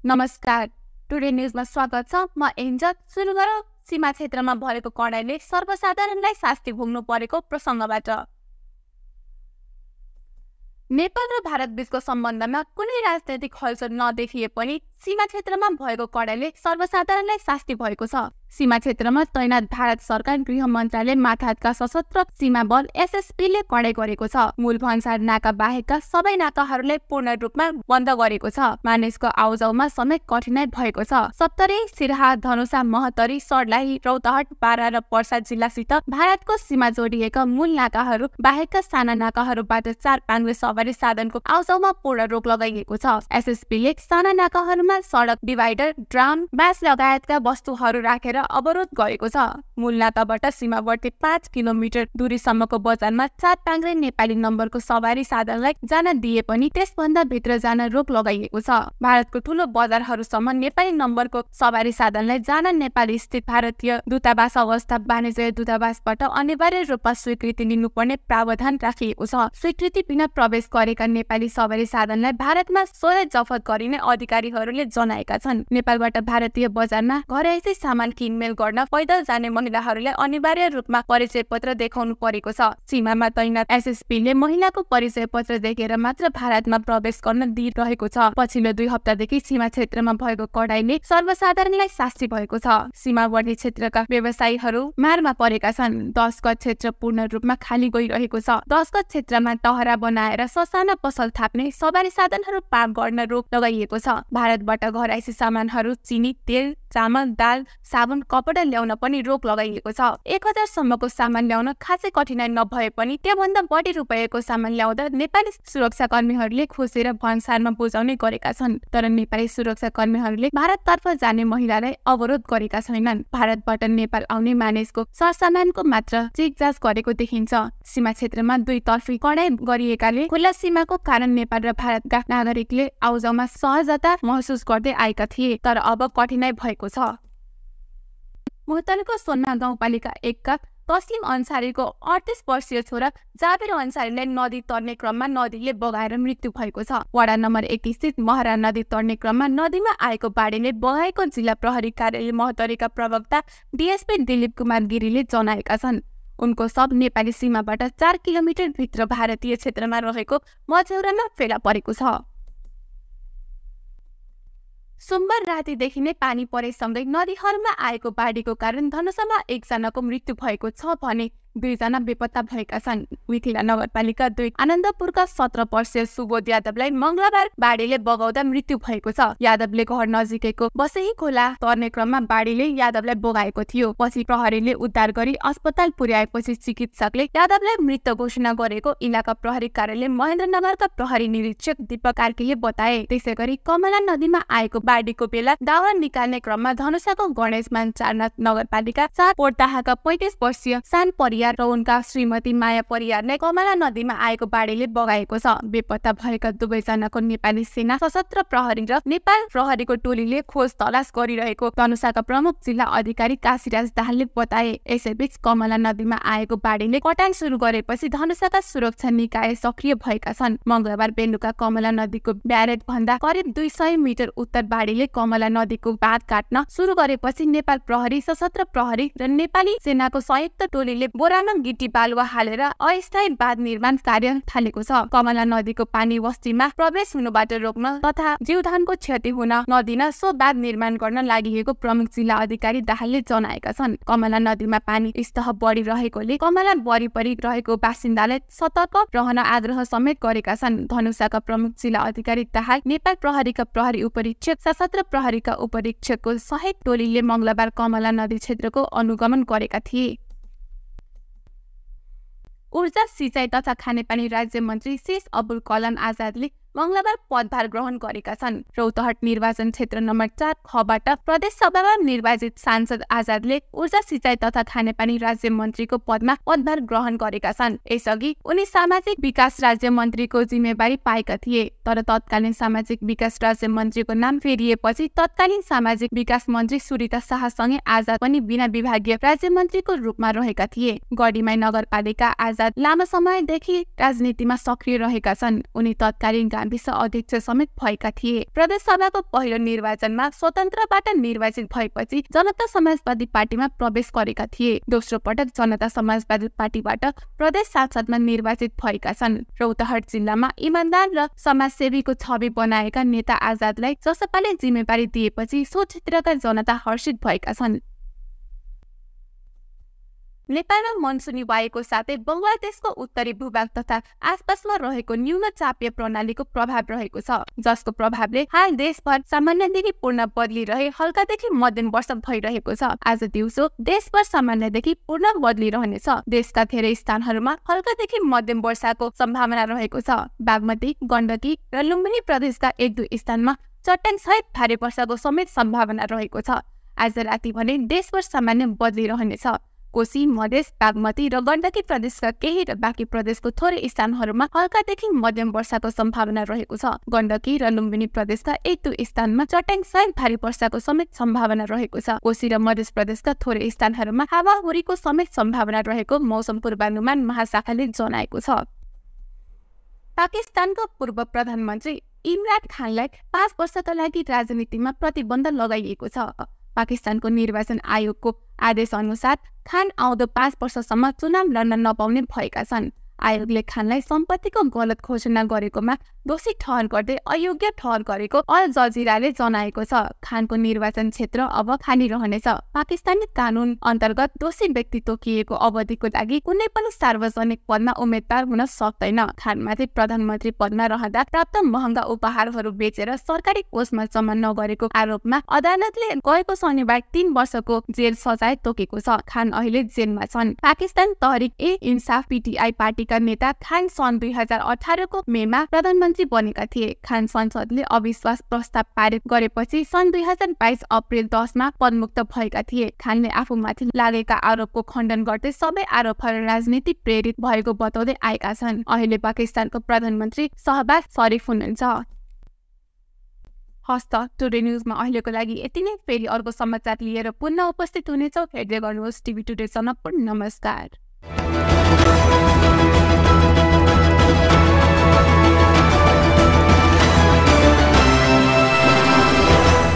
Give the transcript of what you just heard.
नमस्कार, टुडे न्यूजमा स्वागत छ। म एन्जल। सुरु गरौँ सीमा क्षेत्रमा भएको कडाइले सर्वसाधारणलाई शास्ति भोग्नु परेको प्रसङ्गबाट। नेपाल र भारत बीचको सम्बन्धमा कुनै राजनैतिक हलचल नदेखिए पनि सीमा क्षेत्रमा भएको कडाइले सर्वसाधारणलाई शास्ति भएको छ। सीमा क्षेत्रमा तैनात भारत सरकार गृह मन्त्रालय मार्फतका सशस्त्र सीमा बल एसएसबीले कडाइ गरेको छ। मूल भन्सार नाका बाहेकका सबै नाकाहरूलाई पूर्ण रूपमा बन्द गरेको छ। मानिसको आउजाउमा समेत कठिनाइ भएको छ। सप्तरी, सिराहा, धनुषा, महतरी, सर्लाही, रौतहट, बारा र पर्सा जिल्लासित भारतको सीमा जोडिएका मूल नाकाहरू बाहेकका साना नाकाहरूबाट 4 पाङ्ग्रे सवारी साधनको आउजाउमा पूर्ण रोक लगाइएको छ। एसएसबीले साना नाकाहरूमा सडक डिभाइडर, ड्राम, बाँस लगायतका वस्तुहरू राखेर अवरोध गरेको छ। मूल नाकाबाट सीमावर्ती 5 किलोमिटर दूरीसम्मको बजारमा 4 पाङ्ग्रे नेपाली नम्बरको सवारी साधनलाई जान दिए पनि त्यसभन्दा भित्र जान रोक लगाइएको छ। भारतको ठूलो बजारहरूसम्म नेपाली नम्बरको सवारी साधनलाई जान नेपाली स्थित भारतीय दूतावास अवस्था वाणिज्य दूतावासबाट अनिवार्य रूपमा स्वीकृति लिनुपर्ने प्रावधान राखिएको छ। स्वीकृति बिना प्रवेश गरेका नेपाली सवारी साधनलाई भारतमा स्वतः जफत गरिने अधिकारीहरूले जनाएका छन्। नेपालबाट भारतीय बजारमा घरैसी सामान किनमेल गर्न पैदल जाने महिलाहरूले अनिवार्य रूपमा परिचय पत्र देखाउनु परेको छ। सीमामा तैनात एसएसबीले महिलाको परिचय पत्र देखेर मात्र भारतमा प्रवेश गर्न दिइरहेको छ। पछिल्लो 2 हप्तादेखि सीमा क्षेत्रमा भएको कडाइले सर्वसाधारणलाई शास्ति भएको छ। सीमावर्ती क्षेत्रका व्यवसायीहरू मारमा परेका छन्। 10 गज क्षेत्र पूर्ण रूपमा खाली गइरहेको छ। 10 गज क्षेत्रमा टहरा बनाएर ससाना पसल थाप्ने, सवारी साधनहरू पार गर्न रोक लगाइएको छ। भारतबाट घरैसी सामानहरू चिनी, तेल, चामल, दाल, साबुन, कपडा ल्याउन पनि रोक लगाइएको छ। 1000 सम्मको सामान ल्याउन खासै कठिनाइ नभए पनि त्योभन्दा बढी रुपैयाँको सामान ल्याउँदा नेपाली सुरक्षा कर्मीहरूले खोसेर भन्सारमा बुझाउने गरेका छन्। तर नेपाली सुरक्षा कर्मीहरूले भारततर्फ जाने महिलालाई अवरोध गरेका छैनन्। भारतबाट नेपाल आउने मानिसको सरसामानको मात्र चेकजाँच गरेको देखिन्छ। सीमा क्षेत्रमा दुईतर्फी कडाइ गरिएकाले खुल्ला सीमाको कारण नेपाल र भारतका नागरिकले आउजाउमा सहजता महसुस गर्दै आएका थिए, तर अब कठिनाइ भएको छ। मोहतरीको सोनमा गाउँपालिका 1 का तस्लिम अन्सारीको 38 वर्षीय छोरा जाबेर अन्सारीलाई नदी तर्ने क्रममा नदीले बगाएर मृत्यु भएको छ। वडा नम्बर 1 स्थित महरा नदी तर्ने क्रममा नदीमा आएको बाढीले बगाएको जिल्ला प्रहरी कार्यालय मोहतरीका प्रवक्ता डीएसपी दिलीप कुमार गिरीले जनाएका छन्। उनको शव नेपाली सीमाबाट 4 किलोमिटर भित्र भारतीय क्षेत्रमा रहेको मझौरामा फेला परेको छ। सोमबार रातिदेखि नै पानी परेसँगै नदीहरूमा आएको बाढीको कारण धनुषामा 1 जनाको मृत्यु भएको छ भने 2 जना बेपत्ता भएका छन्। मिथिला नगरपालिका 2 आनन्दपुरका 17 वर्षीय सुबोध यादवलाई मंगलबार बाढीले बगाउँदा मृत्यु भएको छ। यादवले घर नजिकैको बसही खोला तर्ने क्रममा बाढीले यादवलाई बगाएको थियो। पछि प्रहरीले उद्धार गरी अस्पताल पुर्याएपछि चिकित्सकले यादवलाई मृत घोषणा गरेको इलाका प्रहरी कार्यालय महेन्द्रनगरका प्रहरी निरीक्षक दीपक कार्कीले बताए। त्यसैगरी कमला नदीमा आएको बाढीको बेला दावा निकाल्ने क्रममा धनुषाको गणेशमान 4 नगरपालिका 4 पोर्ताहाका 35 वर्षीय सान परियार र उनका श्रीमती माया परियारले कमला नदीमा आएको बाढीले बगाएको छ। बेपत्ता भएका 2 जनाको नेपाली सेना सशस्त्र प्रहरी र नेपाल प्रहरीको टोलीले खोज तलास गरिरहेको धनुषाका प्रमुख जिल्ला अधिकारी काशीराज दाहालले बताए। यसैबीच कमला नदीमा आएको बाढीले कटान सुरु गरेपछि धनुषाका सुरक्षा निकाय सक्रिय भएका छन्। मंगलबार बेलुका कमला नदीको ब्यारेज भन्दा करिब 200 मिटर उत्तर बाढीले कमला नदीको बाँध काट्न सुरु गरेपछि नेपाल प्रहरी, सशस्त्र प्रहरी र नेपाली सेनाको संयुक्त टोलीले बोरामा गिटी बालुवा हालेर अस्थायी बाँध निर्माण कार्य थालेको छ। कमला नदीको पानी बस्तीमा प्रवेश हुनबाट रोक्न तथा जीवधनको क्षति हुन नदिन सो बाँध निर्माण गर्न लागि प्रमुख जिल्ला अधिकारी दाहालले जनाएका छन्। कमला नदीमा पानी स्तर बढिरहेकोले कमला वरिपरि रहेको बासिन्दालाई सतर्क रहन आग्रह समेत गरेका छन्। धनुषाका प्रमुख जिल्ला अधिकारी दाहाल, नेपाल प्रहरीका प्रहरी उपरीक्षक, सशस्त्र प्रहरीका उपरीक्षकको सहायक टोलीले मंगलबार कमला नदी क्षेत्रको अनुगमन गरेका थिए। ऊर्जा, सिंचाई तथा खानेपानी राज्य मन्त्री शेष अबुल कलाम आजादले मंगलबार पदभार ग्रहण गरेका छन्। रौतहट निर्वाचन क्षेत्र नम्बर 4 खबाट प्रदेश सभामा निर्वाचित सांसद आजादले ऊर्जा, सिंचाई तथा खानेपानी राज्य मन्त्रीको पदमा पदभार ग्रहण गरेका छन्। यसअघि उनी सामाजिक विकास राज्य मन्त्रीको जिम्मेवारी पाएका थिए, तर तत्कालीन सामाजिक विकास राज्य मन्त्रीको नाम फेरिएपछि तत्कालीन सामाजिक विकास मन्त्री सुरिता शाहसँगै आजाद पनि बिना विभागीय राज्य मन्त्रीको रूपमा रहेका थिए। गढीमाई नगरपालिका आजाद लामो समयदेखि राजनीतिमा सक्रिय रहेका छन्। उनी तत्कालीन गाविस अध्यक्ष समेत भएका थिए। प्रदेश सभाको पहिलो निर्वाचनमा स्वतन्त्रबाट निर्वाचित भएपछि जनता समाजवादी पार्टीमा प्रवेश गरेका थिए। दोस्रो पटक जनता समाजवादी पार्टीबाट प्रदेश सांसदमा निर्वाचित भएका छन्। रौतहट जिल्लामा इमानदार र समाजसेवीको छवि बनाएका नेता आजादलाई जसपाले जिम्मेवारी दिएपछि सो क्षेत्रका जनता हर्षित भएका छन्। नेपालमा मनसुनी वायुको साथै बंगलादेशको उत्तरी भूभाग तथा आसपासमा रहेको न्यून चापीय प्रणालीको प्रभाव रहेको छ, जसको प्रभावले हाल देशभर सामान्यदेखि पूर्ण बदली रहे हल्कादेखि मध्यम वर्षा भइरहेको छ। आज दिउँसो देशभर सामान्यदेखि पूर्ण बदली रहनेछ। देशका धेरै स्थानहरूमा हल्कादेखि मध्यम वर्षाको सम्भावना रहेको छ। बागमती, गण्डकी र लुम्बिनी प्रदेशका 1-2 स्थानमा चट्याङ सहित भारी वर्षाको समेत सम्भावना रहेको छ। आज राति भने देशभर सामान्य बदली रहनेछ। कोशी, मधेस, बागमती र गण्डकी प्रदेशका केही र बाँकी प्रदेशको थोरै स्थानहरूमा हल्कादेखि मध्यम वर्षाको सम्भावना रहेको छ। गण्डकी र लुम्बिनी प्रदेशका 1-2 स्थानमा चट्याङ सहित भारी वर्षाको समेत सम्भावना रहेको छ। कोशी र मधेस प्रदेशका थोरै स्थानहरूमा हावाहुरीको समेत सम्भावना रहेको मौसम पूर्वानुमान महाशाखाले जनाएको छ। पाकिस्तानको पूर्व प्रधानमन्त्री इमरान खानलाई 5 वर्षका लागि राजनीतिमा प्रतिबन्ध लगाइएको छ। पाकिस्तानको निर्वाचन आयोगको आदेश अनुसार खान आउँदो 5 वर्षसम्म चुनाव लड्न नपाउने भएका छन्। आयोगले खानलाई सम्पत्तिको गलत घोषणा गरेकोमा दोषी ठहर गर्दै अयोग्य ठहर गरेको अल जजिराले जनाएको छ। खानको निर्वाचन क्षेत्र अब खाली रहनेछ। पाकिस्तानी कानून अन्तर्गत दोषी व्यक्ति तोकिएको अवधिको लागि कुनै पनि सार्वजनिक पदमा उम्मेद्वार हुन सक्दैन। खानमाथि प्रधानमन्त्री पदमा रहँदा प्राप्त महँगा उपहारहरू बेचेर सरकारी कोषमा जम्मा नगरेको आरोपमा अदालतले गएको शनिबार 3 वर्षको जेल सजाय तोकेको छ। खान अहिले जेलमा छन्। पाकिस्तान तहरिक ए इन्साफ PTI पार्टीका नेता खान सन् 2018 को मेमा प्रधानमन्त्री बनेका थिए। खान संसदले अविश्वास प्रस्ताव पारित गरेपछि सन् 2022 अप्रिल 10 मा पदमुक्त भएका थिए। खानले आफूमाथि लागेका आरोपको खण्डन गर्दै सबै आरोपहरू राजनीति प्रेरित भएको बताउँदै आएका छन्। अहिले पाकिस्तानको प्रधानमन्त्री शहबाज शरीफ हुनुहुन्छ। हस्त टुडे न्यूजमा अहिलेको लागि यति नै। फेरि अर्को समाचार लिएर पुनः उपस्थित हुनेछौँ। हेर्दै गर्नुहोस् टिभी टुडे जनकपुर। नमस्कार।